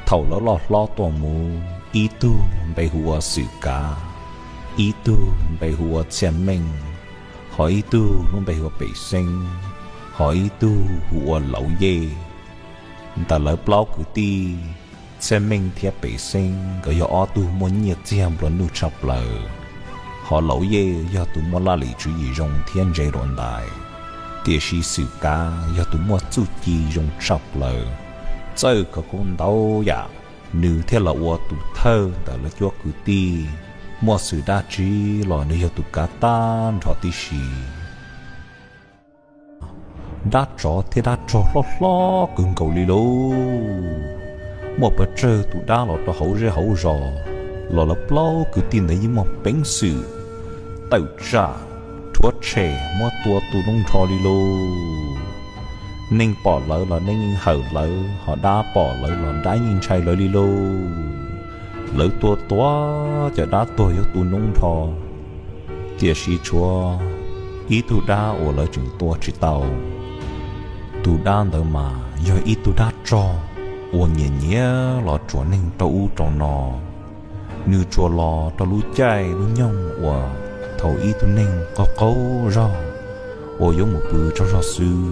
Thaum lawv loj hlob tuaj mus, ib tug npe hu ua Xwm Kav, ib tug npe hu ua Txhiaj Meej, ho ib tug lub npe hu ua Pem Xeeb, ho ib tug hu ua Lauv Yej. Ntawm lawv plaub kwv tij, Txhiaj Meej thiab Pem Xeeb nkawd yog ob tug muaj nyiaj txiag nplua nuj tshaj plaws, ho Lauv Yej yog tus muaj laj lim tswv yim zoo thiab ntse dua ntais. Tiam sis Xwm Kav yog tus muaj txuj ci zoo tshaj plaws, txawj khawv koob ntau yam, nws thiaj los ua tus thawj ntawm lawv cuab kwv tij. Muaj xwm dab tsi los nws yog tus kav tag nrho tib si. Dab tsov thiab dab rog hlob hlob kawg nkaus li lauj. Muaj pes tsawg tus dab los rau hauv zej hauv zos, los lawv plaub kwv tij ntawd yeej muaj peev xwm tawm tsam, rhuav tshem muab tua tu noob nrho li lauj. Neeg pom lawv los neeg yeej hawm lawv, ho dab pom lawv los dab yeej ntshai lawv li lauj. Lawv tua tua cov dab tuag yuav tu noob nrho, tiam sis tshuav ib tug dab uas lawv tseem tua tsis tau. Tus dab ntawd mas yog ib tug dab rog uas nyiam nyiam los tsuam neeg rau ub rau no. Nws tsuas los rau lub caij lub nyoog uas thaum ib tug neeg qaug qaug zog uas yuav mus pw tsaug zog xwb,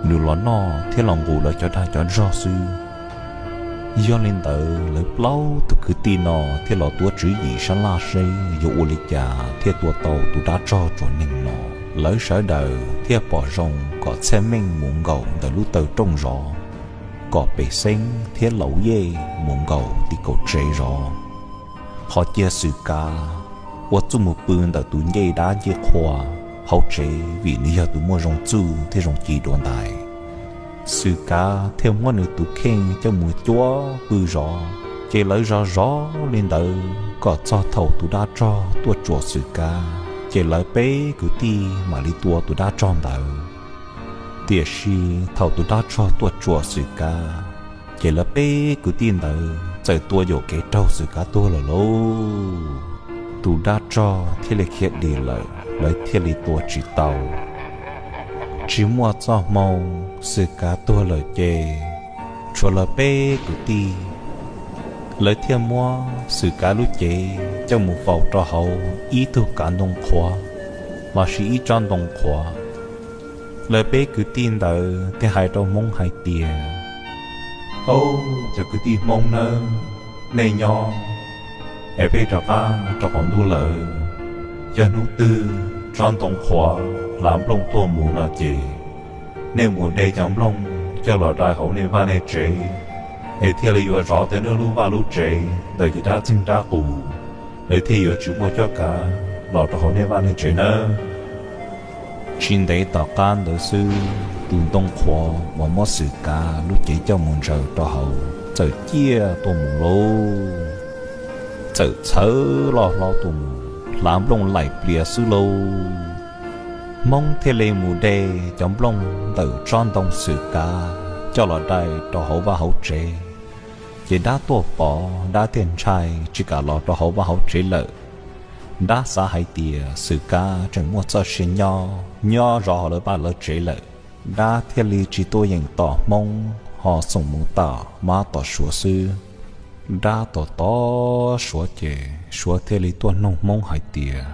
nws los noj thiab los nqus lawv cov dag cov zog xwb. Yog li ntawd lawv plaub tug kwv tij no thiaj los tuav tswv yim sab laj seb yuav ua li cas thiaj tua tau tus dab rog tsuam neeg no. Lawv sawv daws thiaj pom zoo kom Txhiaj Meej mus nkaum ntawm lub taw rooj zov, kom Pem Xeeb thiab Lauv Yej mus nkaum tim kaum tsev zov. Qhov cia Xwm Kav ua txuj mus pw ntawm tus ncej dab ncej qhua hauv tsev vim nws yog tus muaj zoo txuj thiab zoo ci dua ntais. Xwm Kav thiaj muab nws tus kheej coj mus cuab pw zov, ces lawv zov zov li ntawd kom txog thaum tus dab rog tuaj tsuam Xwm Kav, ces lawv peb kwv tij mam li tua tus dab rog ntawd. Tiam sis thaum tus dab rog tuaj tsuam Xwm Kav, ces lawv peb kwv tij ntawd txawm tua yuam kev raug Xwm Kav tuag lawm lauj. Tus dab rog thiaj li khiav dim lawm, lawv thiaj li tua tsis tau. Tsis muaj txoj hmoo, Xwm Kav tuag lawm ces tshuav lawv peb kwv tij. Lawv thiaj muab Xwm Kav lub cev coj mus faus rau hauv ib tug kav ntoo qhuav, los sis ib tsob ntoo qhuav. Lawv peb kwv tij ntawd thiaj hais rau Hmoob hais tias, Au, cov kwv tij Hmoob nawb, nej nyob es peb rov qab rau qaum ntuj lawm. Yog hnub twg tsob ntoo qhuav hlav nplooj tuaj mus no ces nej mus de cov nplooj coj los dai hauv nej vaj nej tsev, es thiaj li yuav zov tau nej lub vaj lub tsev ntawm cov dab txeeg dab qus, lawv thiaj yuav tsis muaj cuab kav los rau hauv nej vaj nej tsev nawb. Tsis ntev tom qab ntawd xwb, tus ntoo qhuav uas muab Xwm Kav lub cev coj mus ntsaws rau hauv txawm ciaj tuaj mus lauj. Txawm txhawv loj hlob tuaj mus, hlav nplooj laim plias xwb lauj. Hmoob thiaj li mus de cov nplooj ntawm tsob ntoo Xwm Kav coj los dai rau hauv vaj hauv tsev, ces dab tuaj pom dab thiaj ntshai tsis kam los rau hauv vaj hauv tsev lawm. Dab xav hais tias Xwm Kav tseem muaj txoj sia nyob nyob zov hauv lawv vaj lawv tsev lawm, dab thiaj li tsis tuaj yeem tom Hmoob ho xoom mus tom Mab tom Suav xwb. Dab tom tom Suav ces Suav thiaj li tuaj noog Hmoob hais tias,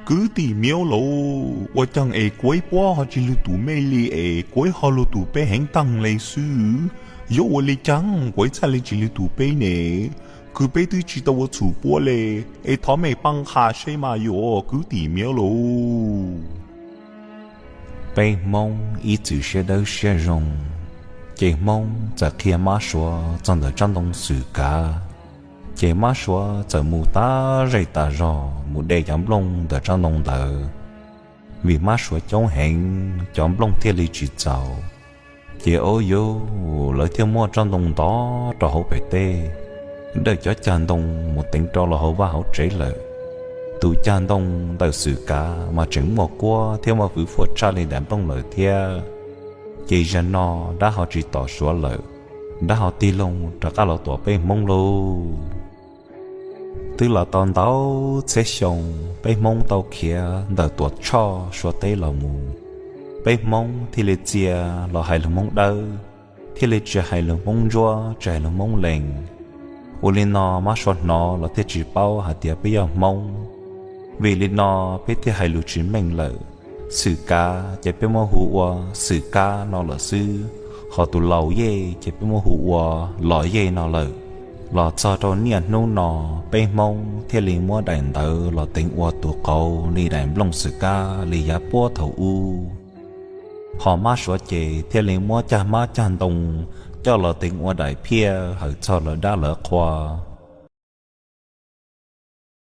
Kwv tij Miaub lauj, ua caag es kuaib puab ho tsis lwg tus mej li es kuaib ho lwg tus peb heev taag le xwb? Yuav ua li caag kuaib txhaj le tsis lwg tus peb ne? Kws peb twb tsis tau ua txhum puab le, es thov mej paab qha seb mas yom kwv tij Miaub lauj. Peb Hmoob ib txwm siab dawb siab zoo, ces Hmoob txawm qhia Mab Suav txog ntawm tsob ntoo Xwm Kav. Ces Mab Suav txawm mus tas zej tas zog mus de cov nplooj ntawm tsob ntoo ntawd. Vim Mab Suav coob heev, cov nplooj thiaj li tsis txaus. Ces ua yus lawv thiaj muab tsob ntoo ntov rau hauv pem teb, dawj cov cag ntoo mus teev rau los hauv vaj hauv tsev lawm. Tus cag ntoo ntawm Xwm Kav mas tseem muaj kuab thiab muaj fwv fuam tshaj li daim nplooj lawm thiab. Ces zaum no dab ho tsis tom Suav lawm, dab ho tig loo rov qab los tom peb Hmoob lauj. Twb los tau ntau txhiab xyoo peb Hmoob tau khiav ntawm Tuam Tshoj Suav teb los mus, peb Hmoob thiaj li txia los hais lus Hmoob Dawb. thiaj li tsis hais lus Hmoob Ntsuab, tsis hais lus Hmoob Lees. Ua li no Mab Suav hnov los thiaj tsis paub hais tias peb yog Hmoob. Vim li no peb thiaj hais lus tsis meej lawm. Xwm Kav ces peb muab hu ua Xwm Kab no lawm xwb, ho tus Laus Yej ces peb muab hu ua Los Yej no lawm. Los txog rau niaj hnub no peb Hmoob thiaj li muab daim ntawv los teev ua tus qauv li daim nplooj xwm kab li yav puag thaum ub. Ho Mab Suav ces thiaj li muab caj hmab caj ntoo coj los teev ua daim phiaj hawm txog lawv dab lawv qhua.